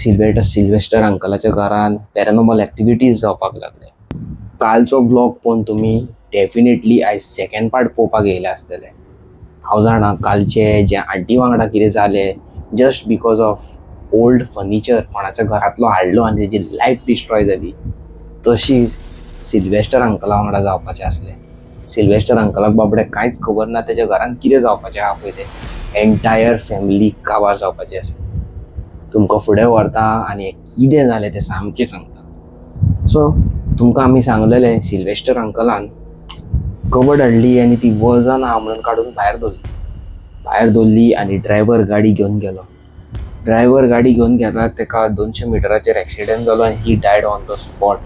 Sylvester अंकलाच्या घरान paranormal activities जावपाक लागले. कालचो व्लॉग पळोवन तुमी डेफिनेटली आयज सेकंड पार्ट पळोवपाक येयले आसतले. हांव जाणा कालचे जे आंटी वांगडा कितें जालें, just because of old furniture कोणाच्या घरांतलो हाडलो आनी तेजी लायफ डिस्ट्रॉय जाली, तशी सिल्वेस्टर अंकला वांगडा जावपाचें आसलें. सिल्वेस्टर अंकलाक बाबड्याक कांयच खबर ना तेच्या घरांत कितें जावपाचें आहा पळय तें. एंटायर फॅमिली काबार जावपाचें आसा. तुमकां फुडें व्हरता आनी कितें जालें तें सामकें सांगता. सो तुमकां आमी सांगलेलें, सिल्वेस्टर अंकलान कबड हाडली आनी ती वजन आहा म्हणून काडून भायर दवरली. भायर दवरली आनी ड्रायव्हर गाडी घेवन गेलो. ड्रायव्हर गाडी घेवन गेला, ताका 200 मिटराचेर एक्सिडंट जालो आनी he died on the spot.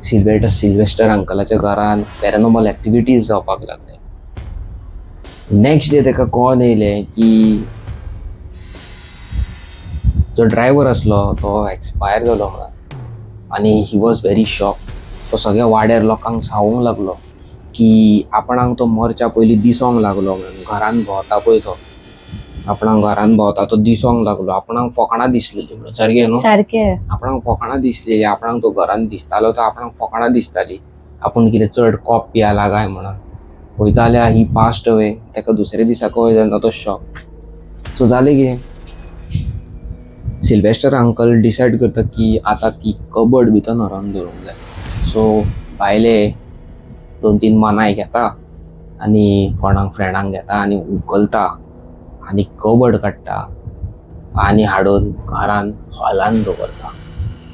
Sylvester अंकलाच्या घरान पॅरानॉर्मल एक्टिविटीज जावपाक लागले. नेक्स्ट डे ताका कळोन येयलें की जो ड्रायव्हर आसलो तो एक्सपायर जालो म्हणून आनी he was very shock. तो सगळ्या वाड्यार लोकांक सांगूंक लागलो की आपणाक तो मरच्या पयलीं दिसोंक लागलो म्हणून. घरान भोंवता पळय तो, आपणाक घरान भोंवता तो दिसोंक लागलो, आपणाक फकाणां दिसलेली म्हणून. सारकें न्हू? सारकें. आपणाक फकाणां दिसलेली, आपणाक तो घरान दिसतालो तो आपणाक फकाणां दिसताली, आपूण कितें चड कॉप पियाला काय म्हणून. पळयता जाल्यार ही पास्ट अवे. ताका दुसऱ्या दिसा कळ्ळें तेन्ना तो शॉक. सो जालें कितें, सिल्वेस्टर अंकल डिसायड करता की आतां ती कबड भितर व्हरोन दवरूंक जाय. सो भायले दोन तीन मानाय घेता आनी कोणाक फ्रेंडांक घेता आनी उखलता आनी कबड काडटा आनी हाडून घरान हॉलान दवरता.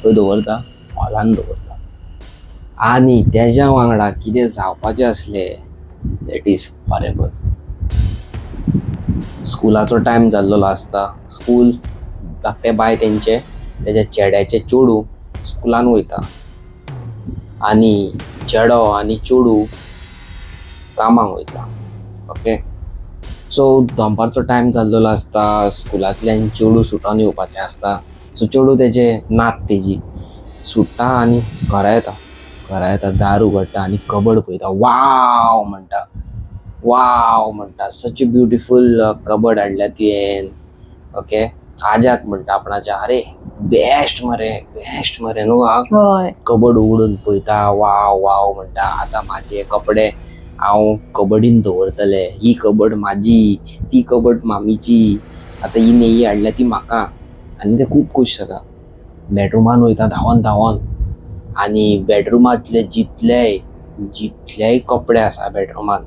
खंय दवरता? हॉलान दवरता. आनी तेज्या वांगडा कितें जावपाचें आसलें, that is horrible. स्कुलाचो टायम जाल्लो आसता. स्कूल धाकटें बाय तेंचें, तेज्या चेड्याचें चेडूं स्कुलान वयता आनी चेडो आनी चेडूं कामाक वयता. ओके, सो दनपारचो टायम जाल्लो आसता. स्कुलांतल्यान चेडूं सुटोन येवपाचें आसता. सो चेडूं तेजें नात तेजी सुट्टा आनी घरा येता. घरा येता, दार उगडटा आनी कबड पळयता. वाव म्हणटा, वाव म्हणटा, सच अ ब्युटिफूल कबड हाडल्या तुवें. ओके, आज्याक म्हणटा आपणाच्या, अरे बेस्ट मरे, बेस्ट मरे न्हू आ. हय. कबड उगडून पळयता, वाव वाव म्हणटा, आतां म्हाजे कपडे हांव कबडीन दवरतले. ही कबड म्हाजी, ती कबड मामीची, आतां ही नेही हाडल्या ती म्हाका. आनी ते खूब खूश जाता. बेडरुमान वयता धांवन धांवन आनी बेडरुमांतले जितलेय जितलेय कपडे आसा बेडरुमान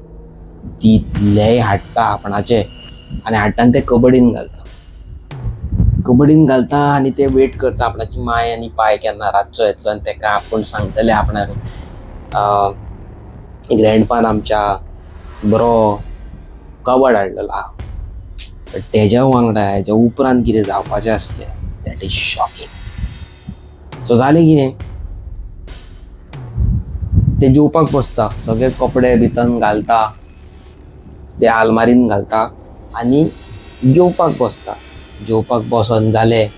तितलेय हाडटा आपणाचे आनी हाडटा आनी ते कबडीन घालता. कबडीन घालता आनी ते वेट करता आपणाची माय आनी पाय केन्ना रातचो येतलो आनी तेका आपूण सांगतले आपणाक ग्रँडपान आमच्या बरो कबड हाडलेलो आहा. बट तेज्या वांगडा हेज्या उपरांत कितें जावपाचें आसलें, that is shocking. सो जालें कितें, ते जेवपाक बसता. सगळे कपडे भितर घालता, ते आलमारीन घालता आनी जेवपाक बसता. जेवपाक बसोन जालें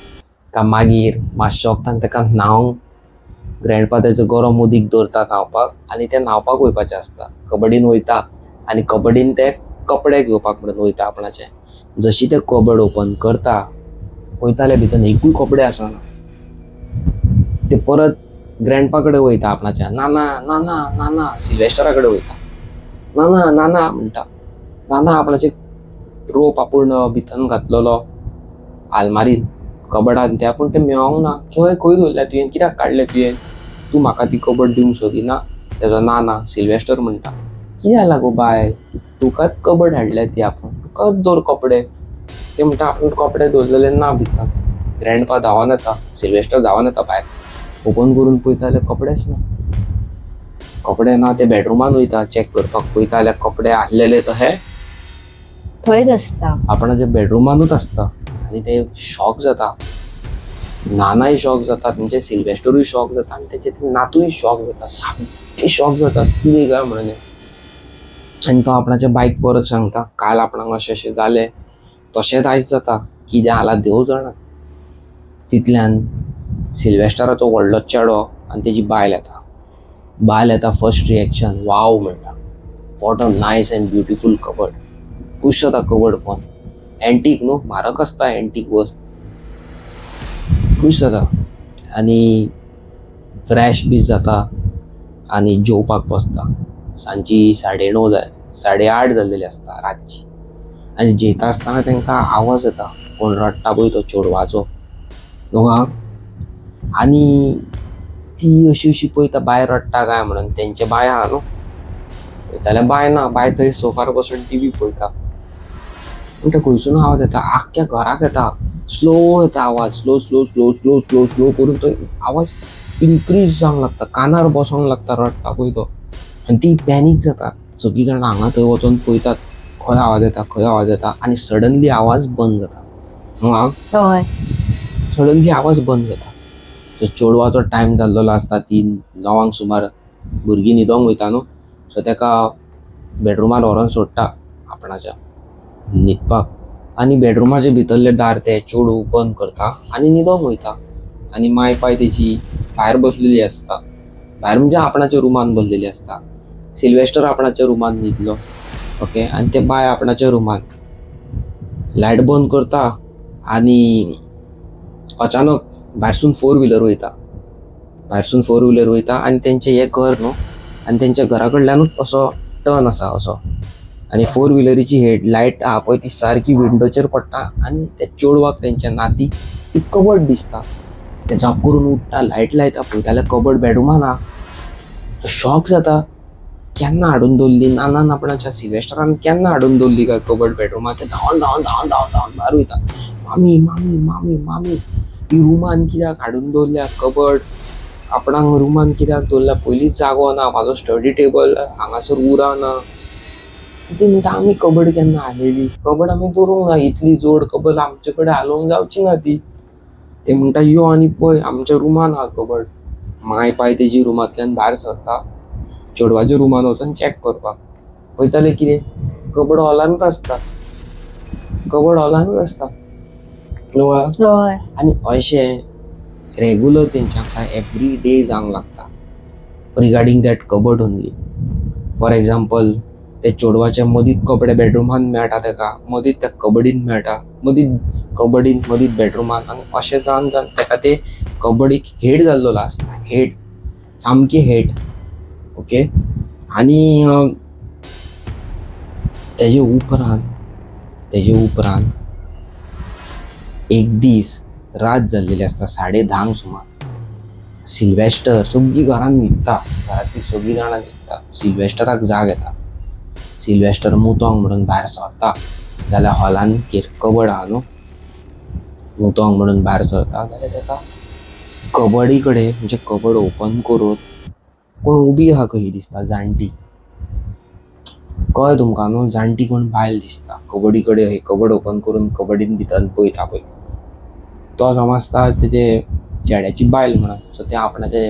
काय मागीर मातशें वखदान ताका न्हावंक ग्रँडपा तेजो गरम उदीक दवरता न्हांवपाक आनी ते न्हांवपाक वयपाचें आसता. कबडीन वयता आनी कबडीन ते कपडे घेवपाक म्हणून वयता आपणाचे. जशी ते कबड ओपन करता, पळयता जाल्यार भितर एकूय कपडे आसना. ते परत ग्रँडपा कडेन वयता आपणाच्या, नाना नाना नाना, सिल्वेस्टरा कडेन वयता, नाना नाना म्हणटा, नाना आपणाचे रोप आपूण भितर घातलेलो आलमारीन कबडान ते आपूण ते मेळोंक ना. खंय खंय दवरल्या तुवें? कित्याक काडले तुवें? तूं म्हाका ती कबड दिवंक सोदिना? तेजो नाना सिल्वेस्टर म्हणटा, कितें जालां गो बाय, तुकाच कबड हाडल्या ती आपूण, तुकाच दवर कपडे. ते म्हणटा आपूण कपडे दवरलेले ना भितर. ग्रँडपा धांवन येता, सिल्वेस्टर धांवन येता भायर, ओपन करून पळयता जाल्यार कपडेच ना, कपडे ना. ते बेडरुमान वयता चॅक करपाक, पळयता जाल्यार कपडे आसलेले तशे थंयच आसता. आपणाच्या बेडरुमानूच आसता आनी ते शॉक जाता. नानाय शॉक जाता, तेंचे सिल्वेस्टरूय शॉक जाता आनी तेचे ते नातूय शॉक जाता. सामके शॉक जाता, कितें काय म्हणून. आनी तो आपणाच्या बायक परत सांगता, काल आपणाक अशें अशें जालें, तशेंच आयज जाता, कितें जालां देव जाणा. तितल्यान सिल्वेस्टराचो व्हडलो चेडो आनी तेजी बायल येता. बायल येता, फर्स्ट रिएक्शन वाव म्हणटा, what a nice and beautiful cupboard. खूश जाता कबड पळोवन. एंटीक न्हू, म्हारग आसता एंटीक वस्त. खूश जाता आनी फ्रेश बी जाता आनी जेवपाक बसता. सांजची 9:30 जाय, 8:30 जाल्लेली आसता रातची. आनी जेयता आसतना तांकां आवाज येता, कोण रडटा पळय तो चेडवाचो दोगांक. आनी ती अशी अशी पळयता बाय रडटा काय म्हणून. तेंचे बाय आहा न्हू, पळयता जाल्यार बाय ना, बाय थंय सोफार बसून टिवी पळयता. म्हणटा खंयसून आवाज येता, आख्ख्या घराक येता, स्लो येता आवाज, slow slow slow slow slow slow करून तो आवाज इनक्रीज जावंक लागता, कानार बसोंक लागता रडटा पळय तो. आनी ती पॅनीक जाता. सगळीं जाणां हांगा थंय वचोन पळयतात खंय आवाज येता, खंय आवाज येता. आनी सडनली आवाज बंद जाता. हय. सडनली आवाज बंद जाता. सो चेडवाचो टायम जाल्लो आसता, ती 9 सुमार भुरगीं न्हिदोंक वयता न्हू, सो ताका बेडरुमान व्हरोन सोडटा आपणाच्या न्हिदपाक. आनी बेडरुमाचे भितरलें दार ते चेडूं बंद करता आनी न्हिदोंक वयता. आनी माय पाय तेची भायर बसलेली आसता, भायर म्हणजे आपणाच्या रुमान बसलेली आसता. सिल्वेस्टर आपणाच्या रुमान न्हिदलो, ओके. आनी ते बाय आपणाच्या रुमान लायट बंद करता आनी अचानक भायरसून फोर व्हिलर वयता, भायरसून फोर व्हिलर वयता. आनी तेंचें हें घर न्हू, आनी तेंच्या घरा कडल्यानूच असो टर्न आसा असो. आनी फोर व्हिलरीची हेडलायट आहा पळय ती सारकी विंडोचेर पडटा आनी त्या चेडवाक तेंच्या नातीक ती कबड दिसता. ते जाप करून उठ्ठा, लायट लायता, पळयता जाल्यार कबड बेडरुमान आहा. तो शॉक जाता, केन्ना हाडून दवरली नानान आपणाच्या सिल्वेस्टरान, केन्ना हाडून दवरली काय कबड बेडरुमान. ते धांवन धांवन धांवन धांवन धांवन भायर वयता, मामी मामी मामी मामी ही रुमान कित्याक हाडून दवरल्या कबड, आपणाक रुमान कित्याक दवरल्या, पयलींच जागो ना, म्हाजो स्टडी टेबल हांगासर उरा ना. ती म्हणटा आमी कबड केन्ना हालयली, कबड आमी दवरूंक ना, इतली जोड कबड आमचे कडेन हालोवंक जावची ना ती. ते म्हणटा यो आनी पळय आमच्या रुमान आहा कबड. माय पाय तेजी रुमांतल्यान भायर सरता, चेडवाच्या रुमान वचोन चॅक करपाक. पळयताले कितें, कबड हॉलानूच आसता, कबड हॉलानूच आसता. हय. आनी अशें रेगुलर तेंच्या वांगडा एवरी डे जावंक लागता regarding that cupboard only. For example, ते चेडवाच्या मदींत कपडे बेडरुमान मेळटा तेका, मदींत त्या कबडीन मेळटा, मदींत कबडीन, मदींत बेडरुमान. आनी अशें जावन जावन तेका ते कबडीक हेट जाल्लो आसता, हेट, सामकी हेट, ओके. आनी तेजे उपरांत एक दीस रात जाल्लेली आसता 10:30 सुमार. सिल्वेस्टर सगळीं घरान न्हिदता, घरांतलीं सगळीं जाणां न्हिदता. सिल्वेस्टराक जाग येता. सिल्वेस्टर मुतोंक म्हणून भायर सरता जाल्यार हॉलान कबड आहा न्हू, मुतोंक म्हणून भायर सरता जाल्यार तेका कबडी कडेन म्हणजे कबड ओपन करून कोण उबी आहा कशी दिसता, जाणटी. कळ्ळें तुमकां न्हू, जाणटी कोण बायल दिसता कबडी कडेन, कबड ओपन करून कबडीन भितर पळयता पळय. तो समजता तेजे चेड्याची बायल म्हणून. सो ते आपणाचे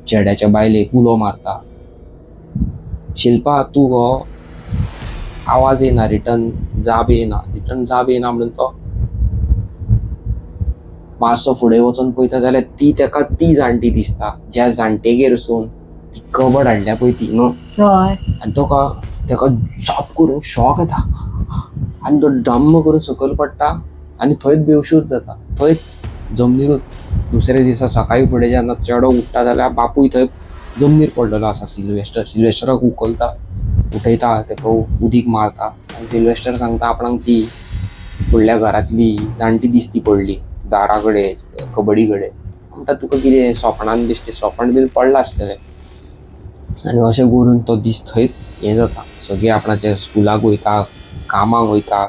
चेड्याच्या बायलेक उलो मारता, शिल्पा तूं गो. आवाज येयना, रिटर्न जाप येयना, रिटर्न जाप येयना म्हणून तो मातसो फुडें वचोन पळयता जाल्यार ती तेका ती जाणटी दिसता, ज्या जाणटेगेर सून ती कबड हाडल्या पळय ती न्हू. आनी तो तेका जाप करून शॉक येता आनी तो डम्म करून सकयल पडटा आनी थंयच बेवशूद जाता, थंयच जमनीरूच. दुसऱ्या दिसा सकाळी फुडें जेन्ना चेडो उठ्ठा जाल्यार बापूय थंय जमनीर पडलेलो आसा. सिल्वेस्टर सिल्वेस्टराक उखलता, उठयता, तेका उदीक मारता आनी सिल्वेस्टर सांगता आपणाक ती फुडल्या घरांतली जाणटी दिसती पडली दारा कडेन, कबडी कडेन. म्हणटा तुका कितें सोपणान बिश्टें सोपण बीन पडलां आसतलें. आनी अशें करून तो दीस थंयच हें जाता. सगळीं आपणाच्या स्कुलाक वयता, कामाक वयता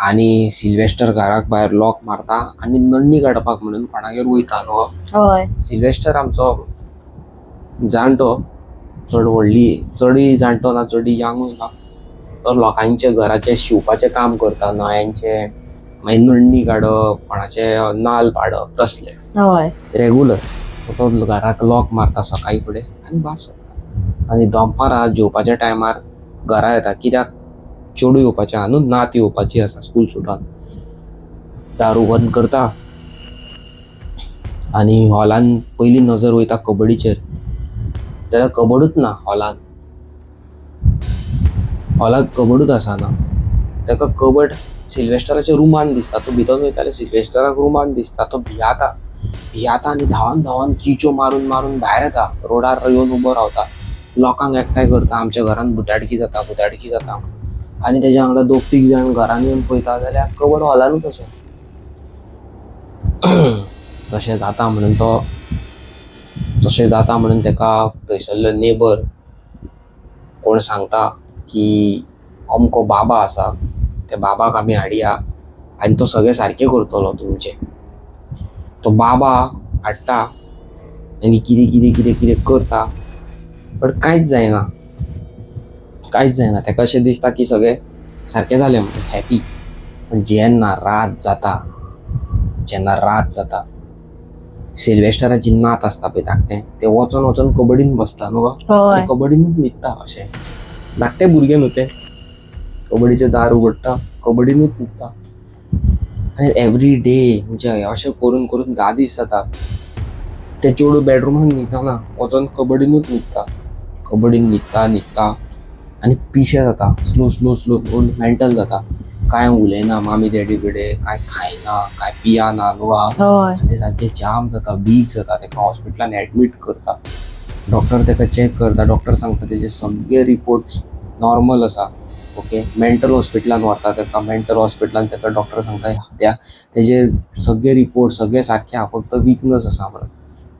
आनी सिल्वेस्टर घराक भायर लॉक मारता आनी नडणी काडपाक म्हणून कोणागेर वयता न्हू. हय. सिल्वेस्टर आमचो जाणटो, चड व्हडली चडय जाणटो ना, चडय यंगूय ना. तो लोकांच्या घराचें शिंवपाचें काम करता, नळ्यांचें, मागीर नडणी काडप, कोणाचे नाल पाडप, तसलें. हय. रेगुलर. तो घराक लॉक मारता सकाळी फुडें आनी भायर सरता आनी दनपारां जेवपाच्या टायमार घरा येता, कित्याक चेडूं येवपाचें आहा न्हू, नात येवपाची आसा स्कूल सुटोन. दार बंद करता आनी हॉलान पयली नजर वयता कबडीचेर, जाल्यार कबडूच ना हॉलान, हॉलांत कबडूच आसना. ताका कबड सिल्वेस्टराच्या रुमान दिसता. तो भितर वयता जाल्यार सिल्वेस्टराक रुमान दिसता. तो भियाता भियाता आनी धांवन धांवन किचो मारून मारून भायर येता, रोडार येवन उबो रावता, लोकांक एकठांय करता, आमच्या घरान भुताटकी जाता, भुताटकी जाता. आनी तेज्या वांगडा दोग तीग जाण घरान येवन पळयता जाल्यार कबड हॉलानूच अशें तशें जाता म्हणून तो तशें जाता म्हणून तेका थंयसरलो नेबर कोण सांगता की अमको बाबा आसा, त्या बाबाक आमी हाडया आनी तो सगळें सारकें करतलो तुमचें. तो बाबा हाडटा आनी कितें कितें कितें कितें करता, बट कांयच जायना, कांयच जायना. ताका अशें दिसता की सगळें सारकें जालें म्हणून हॅपी. पण जेन्ना रात जाता, जेन्ना रात जाता, सिल्वेस्टराची नात आसता पळय धाकटें, तें वचोन वचोन कबड्डीन बसता न्हू गो, हय. कबड्डीनूच न्हिदता अशें. धाकटें भुरगें न्हू तें, कबड्डीचें दार उगडटा, कबड्डीनूच न्हिदता. आनी एवरी डे म्हणजे अशें करून करून 10 दीस जाता. तें चेडूं बेडरुमान न्हिदना, वचोन कबड्डीनूच न्हिदता, कबड्डीन न्हिदता न्हिदता आनी पिशें जाता, स्लो स्लो स्लो मेंटल जाता. कांय उलयना मामी डॅडी कडेन, कांय खायना, कांय पियाना न्हू गा. हय. आनी तें सारकें जाम जाता, वीक जाता. तेका हॉस्पिटलान एडमीट करता. डॉक्टर तेका चॅक करता, डॉक्टर सांगता तेजे सगळे रिपोर्ट्स नॉर्मल आसा. ओके, मेंटल हॉस्पिटलान व्हरता तेका. मेंटल हॉस्पिटलान तेका डॉक्टर सांगता त्या तेजे सगळे रिपोर्ट सगळे सारके आहा, फक्त विकनस आसा म्हणून.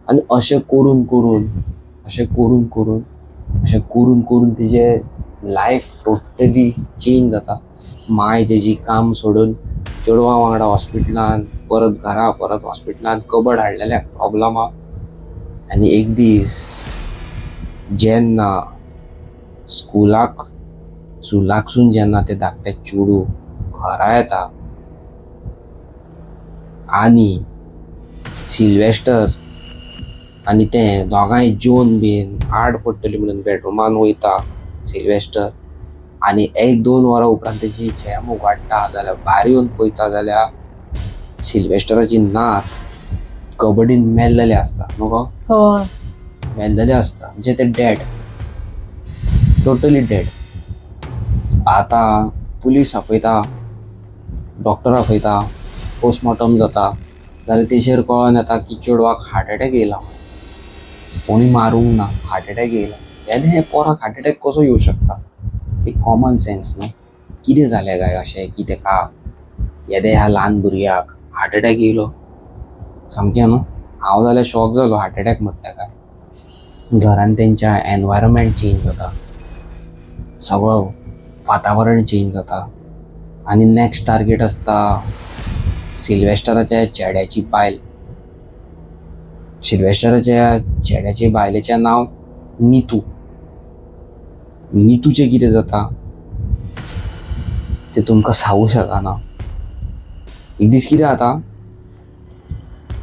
आनी अशें करून करून अशें करून करून अशें करून करून तेजें लायफ टोटली चेंज जाता. माय तेजी काम सोडून चेडवा वांगडा हॉस्पिटलान, परत घरा, परत हॉस्पिटलान, कबड हाडलेल्याक प्रॉब्लमा. आनी एक दीस जेन्ना स्कुलाक स्कुलाकसून जेन्ना तें धाकटें चेडूं घरा येता आनी सिल्वेस्टर आनी तें दोगांय जेवन बीन आड पडटली म्हणून बेडरुमान वयता सिल्वेस्टर. आनी 1-2 वरां उपरांत तेजी झेम उगाडटा जाल्यार भायर येवन पळयता जाल्यार सिल्वेस्टराची नात कबड्डीन मेल्लेलें आसता न्हू गो. हय. मेल्लेलें आसता, म्हणजे तें डॅड, टोटली डॅड. आतां पुलीस आपयता, डॉक्टर आपयता, पोस्टमॉर्टम जाता. जाल्यार तेचेर कळोन येता की चेडवाक हार्ट एटॅक येयला, कोणी मारूंक ना, हार्ट एटॅक येयला. येदें हें पोराक हार्ट एटॅक कसो येवं शकता? एक कॉमन सेन्स न्हू. कितें जालें काय अशें की तेका येदें ह्या ल्हान भुरग्याक हार्ट एटॅक येयलो? सामकें न्हू, हांव जाल्यार शॉक जालो हार्ट एटॅक म्हटल्यार काय. घरान तेंच्या एनवायरमेंट चेंज जाता, सगळो वातावरण चेंज जाता. आनी नॅक्स्ट टार्गेट आसता सिल्वेस्टराच्या चेड्याची बायल. सिल्वेस्टराच्या चेड्याचे बायलेचें नांव नितू. नितूचें कितें जाता तें तुमकां सांगूं शकना. एक दीस कितें जाता,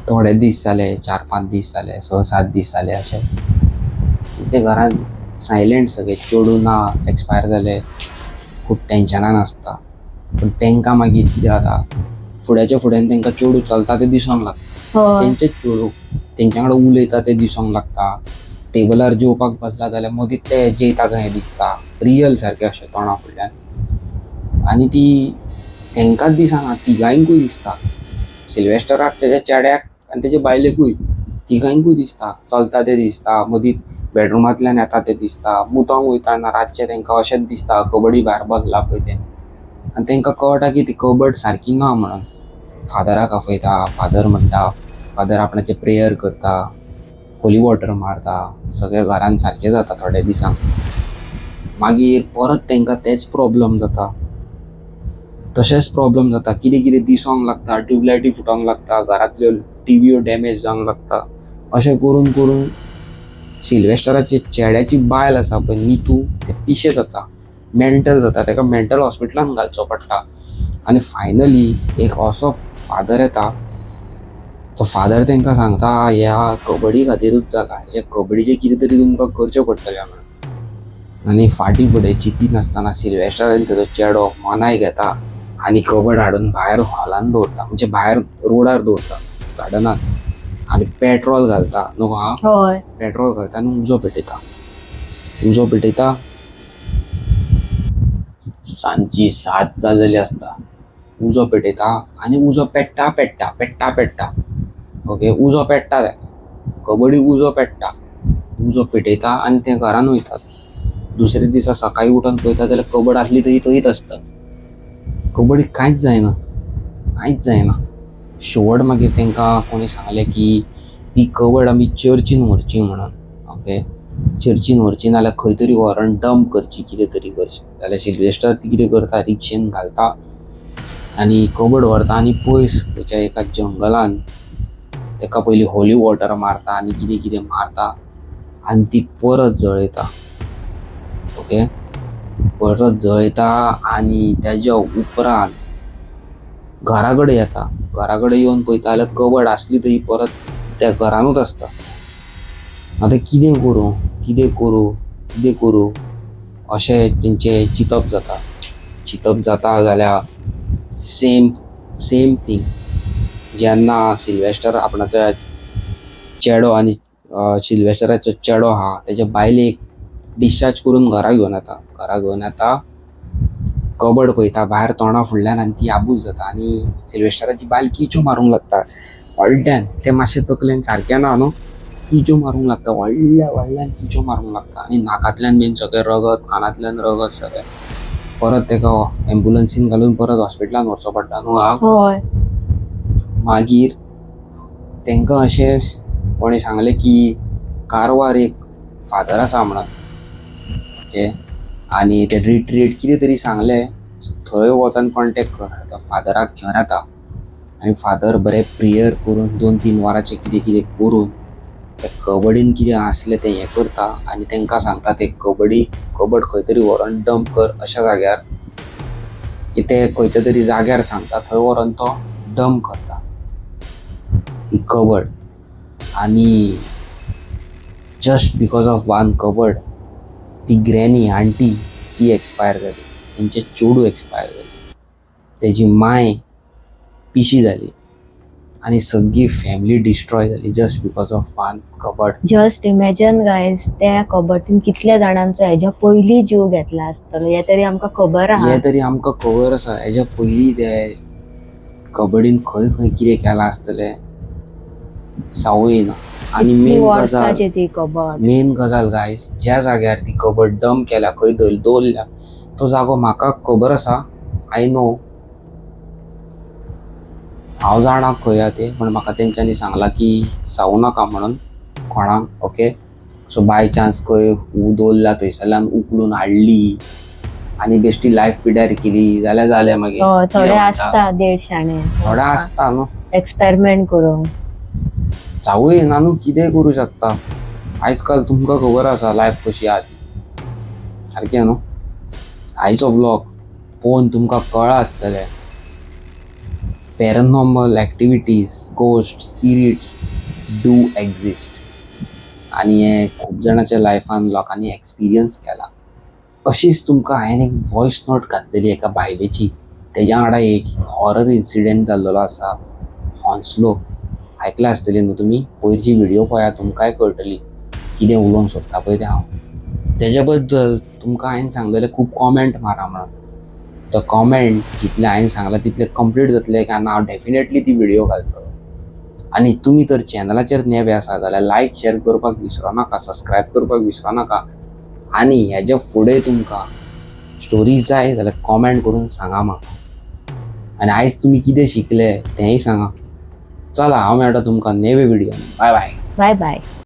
थोडे दीस जाले, 4-5 दीस जाले, 6-7 दीस जाले अशें तेंच्या घरान सायलेंट सगळें, चेडूं ना, एक्सपायर जालें, खूब टेंशनान आसता. पूण तेंकां मागीर कितें जाता, फुड्याच्या फुड्यान तेंकां चेडूं चलता तें दिसोंक लागता. तेंचेच चेडूं तेंच्या वांगडा उलयता तें दिसोंक लागता. टेबलार जेवपाक बसला जाल्यार मदींच ते जेयता कशें दिसता, रियल सारकें अशें तोंडा फुडल्यान. आनी ती तेंकांच दिसना, तिगांयकूय दिसता, सिल्वेस्टराक, तेज्या चेड्याक आनी तेजे बायलेकूय, तिगांयकूय दिसता. चलता तें दिसता, मदींच बेडरुमांतल्यान येता तें दिसता, मुतोंक वयताना रातचें तेंकां अशेंच दिसता, कबड्डी भायर बसला पळय तें. आनी तेंकां कळटा की ती कबड सारकी ना म्हणून. फादराक आपयता, फादर म्हणटा, फादर आपणाचें प्रेयर करता, होली वॉटर मारता, सगळें घरान सारकें जाता थोड्या दिसांक. मागीर परत तेंकां तेच प्रॉब्लम जाता, तशेंच प्रॉब्लम जाता, कितें कितें दिसोंक लागता, ट्युबलायटी फुटोंक लागता, घरांतल्यो टिव्हीयो डॅमेज जावंक लागता. अशें करून करून सिल्वेस्टराची चेड्याची बायल आसा पळय नितू, तें पिशें जाता, मेंटल जाता, तेका मेंटल हॉस्पिटलान घालचो पडटा. आनी फायनली एक असो फादर येता, तो फादर तेंकां सांगता ह्या कबड्डी खातीरूच जाला, हेच्या कबड्डीचें कितें तरी तुमकां करचें पडटलें म्हणून. आनी फाटीं फुडें चिंती नासतना सिल्वेस्टर आनी तेजो चेडो मनाय घेता आनी कबड हाडून भायर हॉलान दवरता, म्हणजे भायर रोडार दवरता गार्डनान, आनी पेट्रोल घालता न्हू आं, पेट्रोल घालता आनी उजो पेटयता. उजो पेटयता, सांजची 7 जाल्लेली आसता, उजो पेटयता आनी उजो पेट्टा पेट्टा पेट्टा पेट्टा. ओके, उजो पेट्टा तेका, कबडी उजो पेट्टा, उजो पेटयता आनी ते घरान वयतात. दुसरे दिसा सकाळीं उठोन पळयता जाल्यार कबड आसली तरी थंयच आसता. कबडीक कांयच जायना, कांयच जायना. शेवट मागीर तांकां कोणी सांगलें की ही कबड आमी चर्चीन व्हरची म्हणून. ओके, चर्चीन व्हरची नाल्यार खंय तरी व्हरोन डंप करची, कितें तरी करचें. जाल्यार सिल्वेस्टर ती कितें करता, रिक्षेन घालता आनी कबड व्हरता आनी पयस खंयच्या एका जंगलान ताका पयलीं होली वॉटर मारता आनी कितें कितें मारता आनी ती परत जळयता. ओके, परत जळयता आनी तेज्या उपरांत घरा कडेन येता. घरा कडेन येवन पळयता जाल्यार कबड आसली तरी परत त्या घरानूच आसता. आतां कितें करूं, कितें करूं, कितें करूं अशें तेंचें चिंतप जाता. चिंतप जाता जाल्यार सेम सेम थींग, जेन्ना सिल्वेस्टर आपणाच्या चेडो आनी सिल्वेस्टराचो चेडो आहा तेच्या बायलेक डिस्चार्ज करून घरा घेवन येता. घरा घेवन येता, कबड पळयता भायर तोंडा फुडल्यान आनी ती आबूज जाता आनी सिल्वेस्टराची बायल किंळच्यो मारूंक लागता व्हडल्यान. तें मातशें तकलेन सारकें ना न्हू, किंळच्यो मारूंक लागता व्हडल्या व्हडल्यान, किंळच्यो मारूंक लागता आनी नाकांतल्यान बीन सगळें रगत, कानांतल्यान रगत सगळें. परत तेका एम्बुलन्सीन घालून परत हॉस्पिटलान व्हरचो पडटा न्हू हा. हय. मागीर तांकां अशें कोणें सांगलें की कारवार एक फादर आसा म्हणून. ओके, आनी ते रिट्रीट कितें तरी सांगलें, थंय वचोन कॉन्टेक्ट कर. आतां फादराक घेवन येता आनी फादर बरें प्रेयर करून 2-3 वरांचें कितें कितें करून त्या कबडीन कितें आसलें तें हें करता आनी तांकां सांगता ते कबडी कबड खंय तरी व्हरोन डंप कर अशा जाग्यार की ते खंयच्या तरी जाग्यार सांगता थंय व्हरोन तो डंप करता ही कबड. आनी just because of one cupboard ती ग्रॅनी आंटी ती एक्सपायर जाली, तेंचे चेडूं एक्सपायर जाली, तेजी माय पिशी जाली आनी सगळी फॅमिली डिस्ट्रॉय जाली just because of one cupboard. Just imagine guys, त्या कबटीन कितल्या जाणांचो हेज्या पयलीं जीव घेतला आसतलो हें तरी आमकां खबर आहा. हें तरी आमकां खबर आसा. हेज्या पयलीं ते कबडीन खंय खंय कितें केलां आसतलें सांगू येना. आनी कितलीं मेन गजाल, वर्सांची ती कबड. मेन गजाल गायज, ज्या जाग्यार ती कबड डंप केल्या, खंय दवरल्या तो जागो म्हाका खबर आसा. I know, हांव जाणा खंय आहा तें, पूण म्हाका तेंच्यांनी सांगलां की सांगू नाका म्हणून कोणाक. ओके, सो बाय चान्स खंय दवरल्या थंयसरल्यान उखलून हाडली आनी बेश्टी लायफ पिड्यार केली जाल्यार जालें मागीर. हय, थोडे कितें म्हणटा? आसता देडशाणे. थोडे आसता न्हू, एक्सपेरिमेंट करूंक. जावूं येना न्हू, कितेंय करूं शकता. आयज काल तुमकां खबर आसा लायफ कशी आहा ती, सारकें न्हू. आयचो व्लॉग पळोवन तुमकां कळ्ळां आसतलें paranormal activities, ghost, spirits do exist आनी हें खूब जाणाच्या लायफान लोकांनी एक्सपिरियन्स केला. अशीच तुमकां हांवें एक वॉयस नोट घातलेली एका बायलेची, तेज्या वांगडा एक हॉरर इन्सिडंट जाल्लेलो आसा हॉन्सलो. आयकला आसतली न्हू तुमी, पयरची व्हिडियो पळया, तुमकांय कळटली कितें उलोवंक सोदता पळय तें हांव. तेज्या बद्दल तुमकां हांवें सांगलेलें खूब कॉमेंट मारा म्हणून. तो कॉमेंट जितले हांवें सांगलां तितले कंप्लीट जातले काय ना, हांव डेफिनेटली ती व्हिडियो घालतलो. आनी तुमी तर चॅनलाचेर नवे आसा जाल्यार लायक शेअर करपाक विसरो नाका, सबस्क्रायब करपाक विसरो नाका. आनी हेज्या फुडें तुमकां स्टोरीज जाय जाल्यार कॉमेंट करून सांगा म्हाका. आनी आयज तुमी कितें शिकले तेंय सांगा. चला, हांव मेळटा तुमकां नवे व्हिडियोन. बाय बाय. बाय बाय.